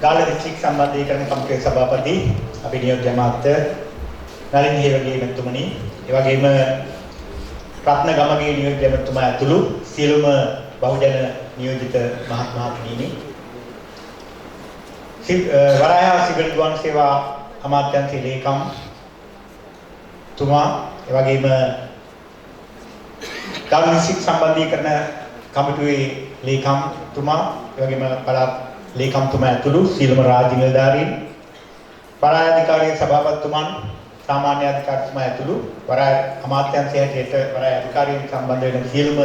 Galle district සම්බන්ධීකරණ කමිටුවේ සභාපති අපේ නියෝජ්‍ය අමාත්‍ය නලින් හේවගේ මැතිතුමනි, ඒ වගේම රත්න ගමගේ නියෝජ්‍ය අමාත්‍යතුමා ඇතුළු සියලුම බහුජන නියෝජිත මහත් මහත්මීනි, වරාය හා සිවිල් ගුවන් සේවා අමාත්‍යාංශයේ ලේකම් තුමා, ඒ වගේම ගාල්ල දිස්ත්‍රික් සම්බන්ධීකරණ කමිටුවේ ලේකම් තුමා, ඒ වගේම පළාත් ලේකම්තුමා ඇතුළු සියලුම රාජ්‍ය නිලධාරීන්, වරාය අධිකාරියේ සභාපතිතුමන්, සාමාන්‍ය අධිකාරිතුමා ඇතුළු වරාය අමාත්‍යාංශය හැටියට වරාය අධිකාරියෙන් සම්බන්ධ වෙන සියලුම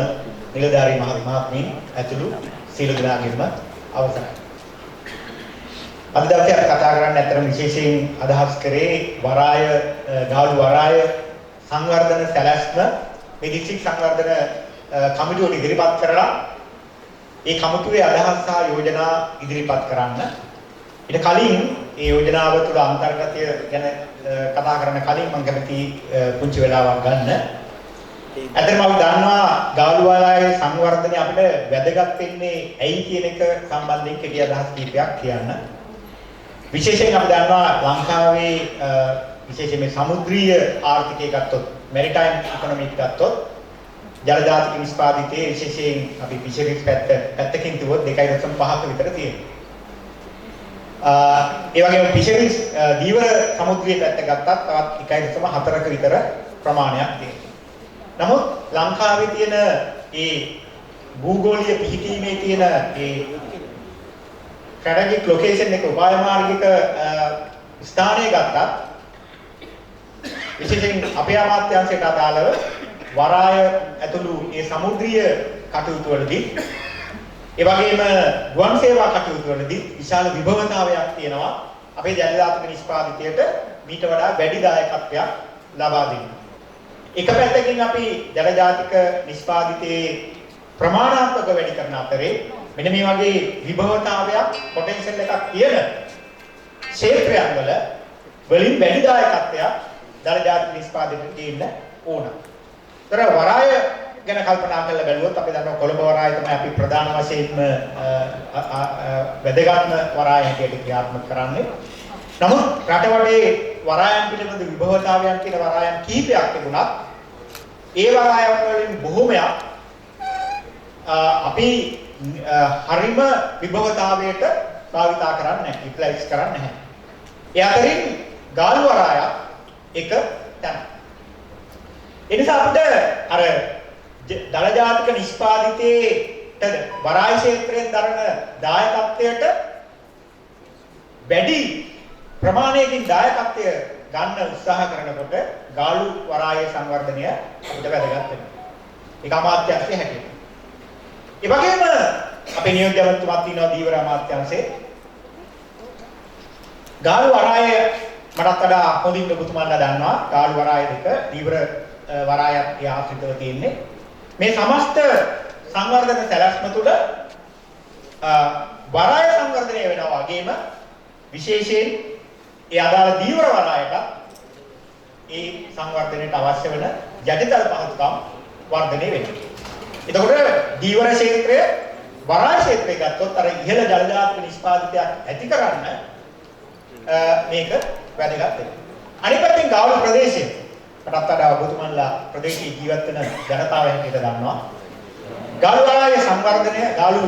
නිලධාරී මහත්මීන් ඇතුළු සියලු දෙනාගේම අවසරයි. අද දවසේ අපි කතා කරන්න ඇත්තටම විශේෂයෙන් අදහස් කරේ වරාය ගාලු වරාය සංවර්ධන සැලැස්ම මේ දිස්ත්‍රික් සංවර්ධන කමිටුවට ඉදිරිපත් කරලා ඒ කමිටුවේ අදහස් සහ යෝජනා ඉදිරිපත් කරන්න. ඊට කලින් ඒ යෝජනාව තුළ අන්තර්ගතය ගැන කතා කරන්න කලින් මම කැමති පුංචි වෙලාවක් ගන්න. ඇත්තටම අපි දන්නවා ගාලු වරායේ සංවර්ධනය අපිට වැදගත් වෙන්නේ ඇයි කියන එක සම්බන්ධයෙන් කෙටි අදහස් කිහිපයක් කියන්න. විශේෂයෙන් අපි දන්නවා ලංකාවේ විශේෂයෙන් මේ සමුද්‍රීය ආර්ථිකය ගත්තොත්, මැරිටයිම් ඉකොනොමි එක ගත්තොත්, ජලජාතික නිෂ්පාදිතයේ විශේෂයෙන් අපි ෆිෂරිස් පැත්තකින් තිබුවොත් 2.5ක විතර තියෙනවා. ඒ වගේම ෆිෂරිස් දීවර සමුද්‍රීය පැත්ත ගත්තත් තවත් 1.4ක විතර ප්‍රමාණයක් තියෙනවා. නමුත් ලංකාවේ තියෙන ඒ භූගෝලීය පිහිටීමේ තියෙන ඒ ස්ට්‍රැටජික් ලොකේෂන් එක, උපාය මාර්ගික ස්ථානය ගත්තත් විශේෂයෙන් අපේ අමාත්‍යාංශයට අදාළව වරාය ඇතුළු ඒ සමුද්‍රීය කටයුතු වලදී, ඒ වගේම ගුවන් සේවා කටයුතු වලදී විශාල විභවතාවයක් තියෙනවා අපේ ජලජාතික නිෂ්පාදිතයට මීට වඩා වැඩි දායකත්වයක් ලබා දෙන්න. එක පැත්තකින් අපි ජලජාතික නිෂ්පාදිතයේ ප්‍රමාණාත්මක වැඩි කරන අතරේ මෙන්න මේ වගේ විභවතාවයක්, පොටෙන්ෂල් එකක් තියෙන ක්ෂේත්‍රයන් වලින් වැඩි දායකත්වයක් ජලජාතික නිෂ්පාදිතයට දෙන්න ඕන. ඒතර වරාය ගැන කල්පනා කරලා බැලුවොත් අපි දන්නවා කොළඹ වරාය තමයි අපි ප්‍රධාන වශයෙන්ම වැදගත්ම වරාය හැටියට ක්‍රියාත්මක කරන්නේ. නමුත් රට වටේ වරායන් පිළිබඳ විභවතාවයන් කියන වරායන් කිහිපයක් තිබුණත් ඒ වරායන් වලින් බොහොමයක් අපි හරිම විභවතාවයට භාවිතා කරන්නේ නැහැ, යුටිලයිස් කරන්නේ නැහැ. ඒ අතරින් ගාලු වරායත් එක තැනක්. ඒ නිසා අපිට අර දළජාතික නිෂ්පාදිතයේ වරාය ක්ෂේත්‍රයෙන් දරන දායකත්වයට වැඩි ප්‍රමාණයකින් දායකත්වය ගන්න උත්සාහ කරනකොට ගාලු වරායේ සංවර්ධනය අපිට වැදගත් වෙනවා. ඒක අමාත්‍යාංශයේ හැටියට. ඒ වගේම අපේ නියෝජ්‍ය අමාත්‍යතුමාත් ඉන්නවා දීවර අමාත්‍යාංශයේ. ගාලු වරාය මටත් වඩා හොඳින් ඔබතුමාලා දන්නවා. ගාලු වරාය දෙක දීවර වරායත් ඒ ආශ්‍රිතව තියෙන්නේ. මේ සමස්ත සංවර්ධන සැලැස්ම තුළ වරාය සංවර්ධනය වෙනවා වගේම විශේෂයෙන් ඒ අදාළ දීවර වරායට ඒ සංවර්ධනයට අවශ්‍ය වෙන යටිතල පහසුකම් වර්ධනය වෙනවා. එතකොට දීවර ක්ෂේත්‍රය වරාය ක්ෂේත්‍රය ගත්තොත් අර ඉහළ ජලජාතික නිෂ්පාදිතයක් ඇති කරන්න මේක වැදගත් වෙනවා. අනිත් පැත්තෙන් ගාලු ප්‍රදේශය මටත් වඩා ඔබතුමන්ලා ප්‍රදේශයේ ජීවත් වෙන ජනතාව හැටියට දන්නවා. ගාලු වරායේ සංවර්ධනය, ගාලු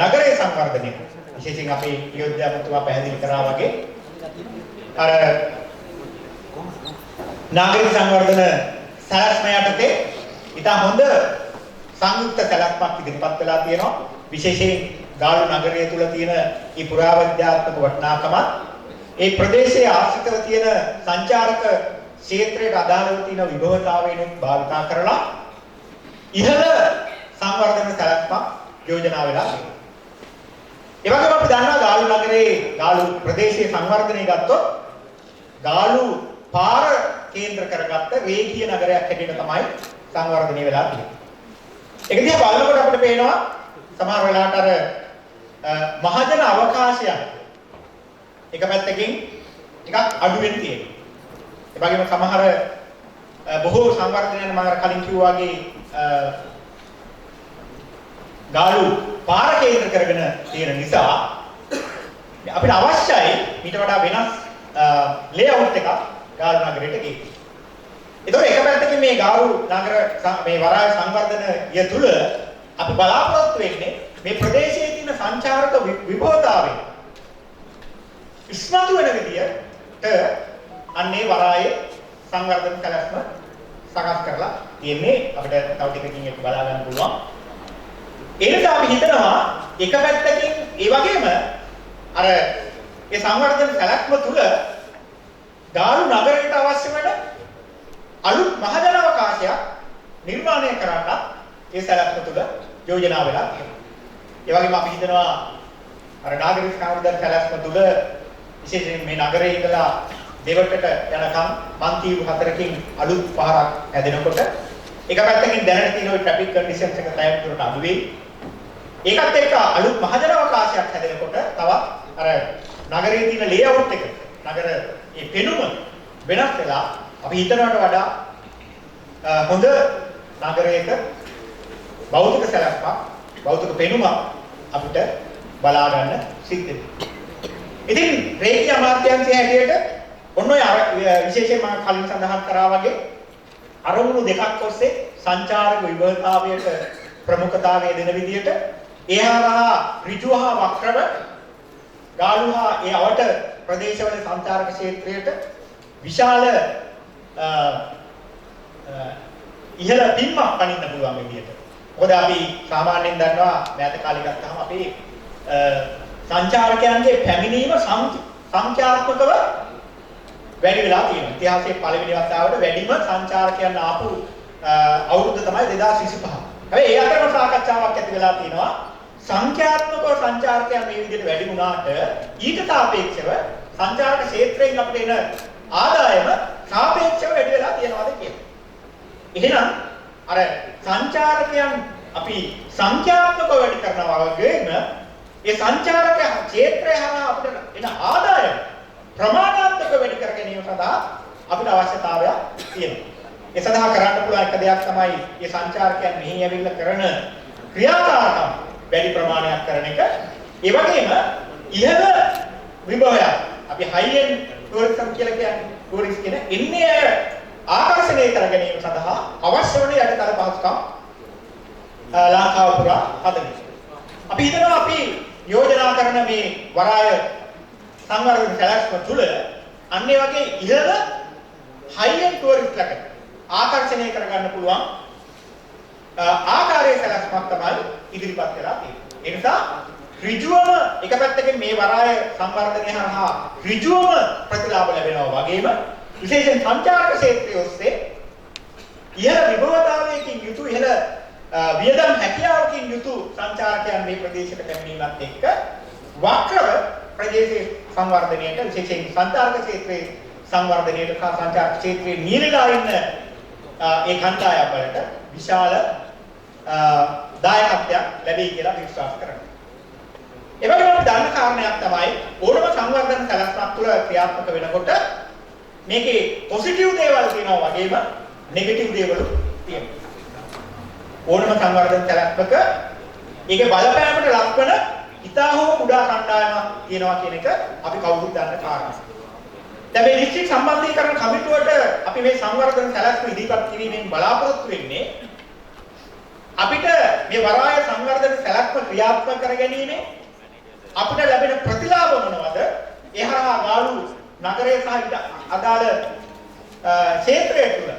නගරයේ සංවර්ධනය විශේෂයෙන් අපේ නියෝජ්‍ය අමාත්‍යතුමා පැහැදිලි කරා වගේ අර නාගරික සංවර්ධන සැලැස්ම යටතේ ඉතා හොඳ සංයුක්ත සැලැස්මක් ඉදිරිපත් වෙලා තියෙනවා. විශේෂයෙන් ගාලු නගරය තුල තියෙන මේ පුරාවිද්‍යාත්මක වටිනාකමත් ඒ ප්‍රදේශයේ ආශ්‍රිතව තියෙන සංචාරක ක්ෂේත්‍රයට අදාළව තියෙන විභවතාවයනුත් භාවිතා කරලා ඉහළ සංවර්ධන සැලැස්මක් යෝජනා වෙලා තියෙනවා. ඒ වගේම අපි දන්නවා ගාලු නගරයේ ගාලු ප්‍රදේශයේ සංවර්ධනය ගත්තොත් ගාලු පාර කේන්ද්‍ර කරගත්ත රේඛීය නගරයක් හැටියට තමයි සංවර්ධනය වෙලා තියෙන්නේ. ඒක දිහා බලනකොට අපිට පේනවා සමහර වෙලාවට අර මහජන අවකාශයන් එක පැත්තකින් ටිකක් අඩුවෙන් තියෙනවා. ඒ වගේම සමහර බොහෝ සංවර්ධනයන් මම අර කලින් කිව්වා වගේ ගාලු පාර කේන්ද්‍ර කරගෙන තියෙන නිසා අපිට අවශ්‍යයි ඊට වඩා වෙනස් ලේඅවුට් එකක් ගාලු නගරයට ගේන්න. ඒතකොට එක පැත්තකින් මේ ගාලු නගර මේ වරාය සංවර්ධනය තුළ අපි බලාපොරොත්තු වෙන්නේ මේ ප්‍රදේශයේ තියෙන සංචාරක විභවතාවය ඉස්මතු වෙන විදියට අන්නේ වරායේ සංවර්ධන සැලැස්ම සකස් කරලා තියෙන්නේ. අපිට තව ටිකකින් ඒක බලා ගන්න පුළුවන්. ඒ නිසා අපි හිතනවා එක පැත්තකින් ඒ වගේම අර ඒ සංවර්ධන සැලැස්ම තුළ ගාලු නගරයට අවශ්‍ය වෙන අලුත් මහජනාවකාශයක් නිර්මාණය කරන්නත් ඒ සැලැස්ම තුළ යෝජනා වෙලා තියෙනවා. ඒ වගේම අපි හිතනවා අර නාගරික සංවර්ධන සැලැස්ම තුළ විශේෂයෙන් මේ නගරයේ ඉඳලා දෙවටට යනකම් මන්තිරු 4කින් අලුත් පාරක් හැදෙනකොට එක පැත්තකින් දැනට තියෙන ඔය ට්‍රැෆික් කන්ඩිෂන්ස් එක තැන් දුරට අඩු වෙයි. ඒකත් එක්ක අලුත් මහජනාවකාශයක් හැදෙනකොට තවත් අර නගරයේ තියෙන ලේඅවුට් එක, නගර ඒ පෙනුම වෙනස් වෙලා අපි හිතනවට වඩා හොඳ නගරයක භෞතික සැලැස්මක්, භෞතික පෙනුමක් අපිට බලා ගන්න සිද්ධ වෙනවා. ඉතින් රේඛීය අමාත්‍යාංශය හැටියට ඔන්න ඔය විශේෂයෙන් මම කලින් සඳහන් කරා වගේ අරමුණු දෙකක් ඔස්සේ සංචාරක විභවතාවයට ප්‍රමුඛතාවය දෙන විදියට ඒ හරහා ඍජු හා වක්‍රව ගාලු හා ඒ අවට ප්‍රදේශවල සංචාරක ක්ෂේත්‍රයට විශාල ඉහළ පින්මක් පනින්න පුළුවන් විදියට. මොකද අපි සාමාන්‍යයෙන් දන්නවා මෑත කාලේ ගත්තාම අපි සංචාරකයන්ගේ පැමිණීම සංඛ්‍යාත්මකව වැඩි වෙලා තියෙනවා. ඉතිහාසයේ පළවෙනි වතාවට වැඩිම සංචාරකයන් ආපු අවුරුද්ද තමයි 2025. හැබැයි ඒ අතරම සාකච්ඡාවක් ඇති වෙලා තියෙනවා. සංඛ්‍යාත්මකව සංචාරකයන් මේ විදිහට වැඩි වුණාට ඊට සාපේක්ෂව සංචාරක ක්ෂේත්‍රයෙන් අපිට එන ආදායම සාපේක්ෂව වැඩි වෙලා තියෙනවද කියලා. එහෙනම් අර සංචාරකයන් අපි සංඛ්‍යාත්මකව වැඩි කරනවා වගේම ඒ සංචාරක ක්ෂේත්‍රය හරහා අපිට එන ආදායම ප්‍රමාණාත්මක වැඩි කර ගැනීම සඳහා අපිට අවශ්‍යතාවයක් තියෙනවා. ඒ සඳහා කරන්න පුළුවන් එක දෙයක් තමයි මේ සංචාරකයන් මෙහි ඇවිල්ලා කරන ක්‍රියාකාරකම් වැඩි ප්‍රමාණයක් කරන එක. ඒ වගේම ඉහළ විභවයක් අපි හයි එන්ඩ් ටුවරිසම් කියලා කියන්නේ ටුවරිස්ට් කියන එන්නේ අය ආකර්ෂණය කර ගැනීම සඳහා අවශ්‍ය වන යටිතල පහසුකම් ලංකාව පුරා හදන එක. අපි හිතනවා අපි යෝජනා කරන මේ වරාය සංවර්ධන සැලැස්ම තුළ අන්න ඒ වගේ ඉහළ හයි එන්ඩ් ටුවරිස්ට් ලකට ආකර්ෂණය කරගන්න පුළුවන් ආකාරයේ සැලැස්මක් තමයි ඉදිරිපත් වෙලා තියෙන්නේ. ඒ නිසා ඍජුවම එක පැත්තකින් මේ වරාය සංවර්ධනය හරහා ඍජුවම ප්‍රතිලාභ ලැබෙනවා වගේම විශේෂයෙන් සංචාරක ක්ෂේත්‍රය ඔස්සේ ඉහළ විභවතාවයකින් යුතු ඉහළ වියදම් හැකියාවකින් යුතු සංචාරකයන් මේ ප්‍රදේශයට පැමිණීමත් එක්ක වක්‍රව ප්‍රදේශයේ සංවර්ධනයට විශේෂයෙන් සංචාරක ක්ෂේත්‍රයේ සංවර්ධනයට සහ සංචාරක ක්ෂේත්‍රයේ නියැලලා ඉන්න ඒ කණ්ඩායම් වලට විශාල දායකත්වයක් ලැබෙයි කියලා අපි විශ්වාස කරනවා. ඒ වගේම අපි දන්න කාරණයක් තමයි ඕනම සංවර්ධන සැලැස්මක් තුළ ක්‍රියාත්මක වෙනකොට මේකේ පොසිටිව් දේවල් තියෙනවා වගේම නෙගටිව් දේවල් තියෙනවා. ඕනම සංවර්ධන සැලැස්මක ඒකේ බලපෑමට ලක්වන ඉතා හෝ කුඩා කණ්ඩායමක් තියෙනවා කියන එක අපි කවුරුත් දන්න කාරණා. දැන් මේ දිස්ත්‍රික් සම්බන්ධීකරණ කමිටුවට අපි මේ සංවර්ධන සැලැස්ම ඉදිරිපත් කිරීමෙන් බලාපොරොත්තු වෙන්නේ අපිට මේ වරාය සංවර්ධන සැලැස්ම ක්‍රියාත්මක කර ගැනීමෙන් අපිට ලැබෙන ප්‍රතිලාභ මොනවද? ඒ හරහා ගාලු නගරය සහ ඊට අදාළ ක්ෂේත්‍රය තුළ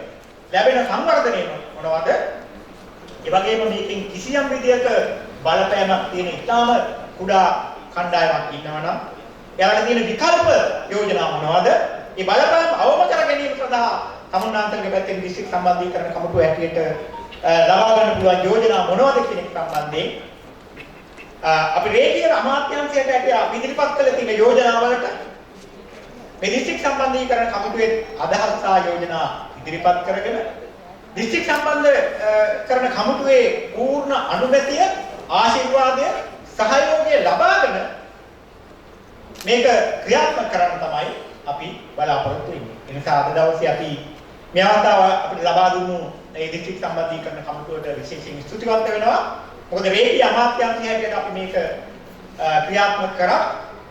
ලැබෙන සංවර්ධනය මොනවද? ඒ වගේම මේකෙන් කිසියම් විදියක බලපෑමක් තියෙන ඉතාම කුඩා කණ්ඩායමක් ඉන්නවා නම් එයාලට තියෙන විකල්ප යෝජනා මොනවද? ඒ බලපෑම අවම කර ගැනීම සඳහා තමුන්නාන්සේගේ පැත්තෙන් දිස්ත්‍රික් සම්බන්ධීකරණ කමිටුව හැටියට ලබා ගන්න පුළුවන් යෝජනා මොනවද කියන එක සම්බන්ධයෙන් අපි රේඛීය අමාත්‍යාංශයට ඇටිය අපි ඉදිරිපත් කළ තියෙන යෝජනාවලට මේ දිස්ත්‍රික් සම්බන්ධීකරණ කමිටුවේ අදහස් සහ යෝජනා ඉදිරිපත් කරගෙන දිස්ත්‍රික් සම්බන්ධ කරන කමිටුවේ පූර්ණ අනුමැතිය, ආශිර්වාදය, සහයෝගය ලබාගෙන මේක ක්‍රියාත්මක කරන්න තමයි අපි බලාපොරොත්තු වෙන්නේ. ඒ නිසා අද දවසේ අපි මේ අවස්ථාව අපිට ලබා දුන්නු මේ දිස්ත්‍රික් සම්බන්ධීකරණ කමිටුවට විශේෂයෙන් ස්තුතිවන්ත වෙනවා. මොකද රේඛීය අමාත්‍යාංශය හැටියට අපි මේක ක්‍රියාත්මක කරා.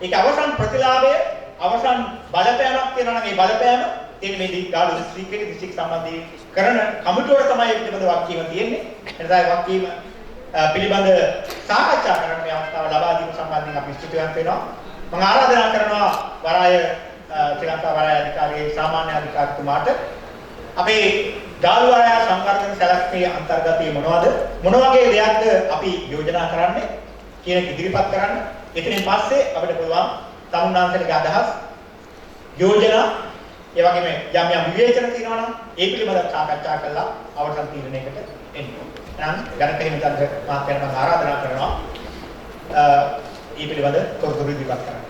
ඒක අවසන් ප්‍රතිලාභය, අවසන් බලපෑමක් තියෙනවා නම් ඒ බලපෑම තියෙන මේ ගාලු දිස්ත්‍රික්කයේ දිස්ත්‍රික් සම්බන්ධීකරණ කමිටුවට තමයි ඒ පිළිබඳ වගකීම තියෙන්නේ. එනිසා ඒ වගකීම පිළිබඳ සාකච්ඡා කරන්න මේ අවස්ථාව ලබා දීම සම්බන්ධයෙන් අපි ස්තුතිවන්ත වෙනවා. මම ආරාධනා කරනවා වරාය ශ්‍රී ලංකා වරාය අධිකාරියේ සාමාන්‍ය අධිකාරිතුමාට අපේ ගාලු වරාය සංවර්ධන සැලැස්මේ අන්තර්ගතයේ මොනවද, මොන වගේ දෙයක්ද අපි යෝජනා කරන්නේ කියන එක ඉදිරිපත් කරන්න. එතනින් පස්සේ අපිට පුළුවන් තමුන්නාන්සේලගේ අදහස්, යෝජනා, ඒ වගේම යම් යම් විවේචන තියෙනවා නම් ඒ පිළිබඳව සාකච්ඡා කරලා අවසන් තීරණයකට එන්න. එහෙනම් ගණක හිමිචන්ද්‍ර මහත්තයාට මම ආරාධනා කරනවා මේ පිළිබඳ තොරතුරු ඉදිරිපත් කරන්න.